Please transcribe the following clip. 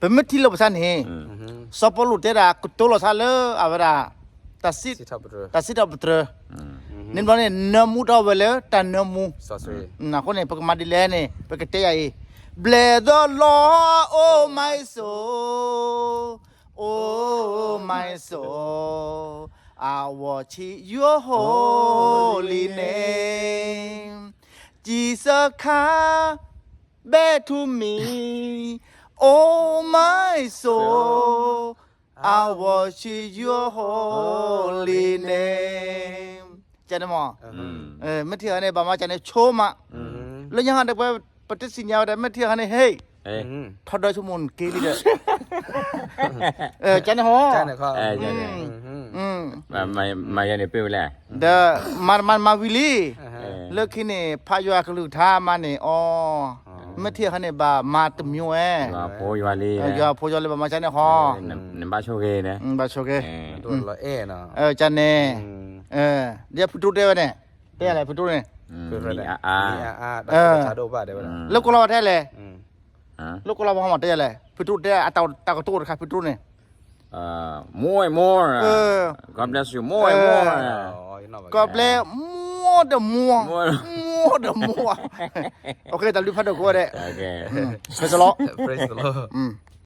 ပမ့ၢ်ထံၣ်လိာ်ပသးန့ၣ်, စီၤပီလူးတဲဒၣ်ကတိၤလီၤသးလၢအဝဲဒၣ် တၢ်စံးထီၣ်ပတြၢၤ, န့ၣ်ဘျီန့ၣ် နၢမူထီၣ်ဝဲလၢတၢ်နၢမူ, အဃိန့ၣ် ပကမၤဒ်လဲၣ်န့ၣ် ပကတဲယၤအံၤ, ဘျဲၣ်ဒီးလီၤ oh my soul, oh my soul, I want your holy name, Jesus come back to me, oh my soul, I want your holy name. ကန့ၣ်မး, မ့ၢ်ထံၣ်ဟဲန့ၣ် ဘၣ်မၤကန့ၣ်ဆိမး, လၢညါဟီဒီးပှၤ ပတသ့ၣ်ညါဝဲဒၣ် မ့ၢ်ထံၣ်ဟဲန့ၣ် ဟ့ၣ်, ထီၣ်ဒီးဆိကမိၣ်နက့ၤလံဒီး, ကန့ၣ်ဟီ, မၤယၤန့ၣ်ပ့ၢ်ဝဲလဲၣ်, ဒီးမၤမၤမၤဝံၤလံ, လၢခံန့ၣ် ဖးယွၤကလုၢ်ကထါမးန့ၣ် အီ, မ့ၢ်ထံၣ်ဟဲန့ၣ် ဘၣ်မၤတမံၤဝဲ, ယွၤဖိယွၤလံ, ယွၤဖိယွၤလံ ဘၣ်မၤကန့ၣ်ဟီ, နဘၣ်ဆိၣ်ဂ့ၤ, ဘၣ်ဆိၣ်ဂ့ၤ, ကန့ၣ်, ဒီးဖုတိတဲဝဲန့ၣ်, တဲယၤလဲၣ် ဖုတိန့ၣ်, လၢကိလီၤဝဲတဲလဲၣ်, လၢကိလီၤဝဲဟီမးတဲယၤလဲၣ် ဖုတိတဲအတၢ်ကတိၤတခါ ဖုတိန့ၣ်, more and more, God bless you more, more, God bless more the more, more the more, တၢ်ဘျုးဖးဒိၣ်ကိးဂၤဒဲး, praise the Lord, praise the Lord.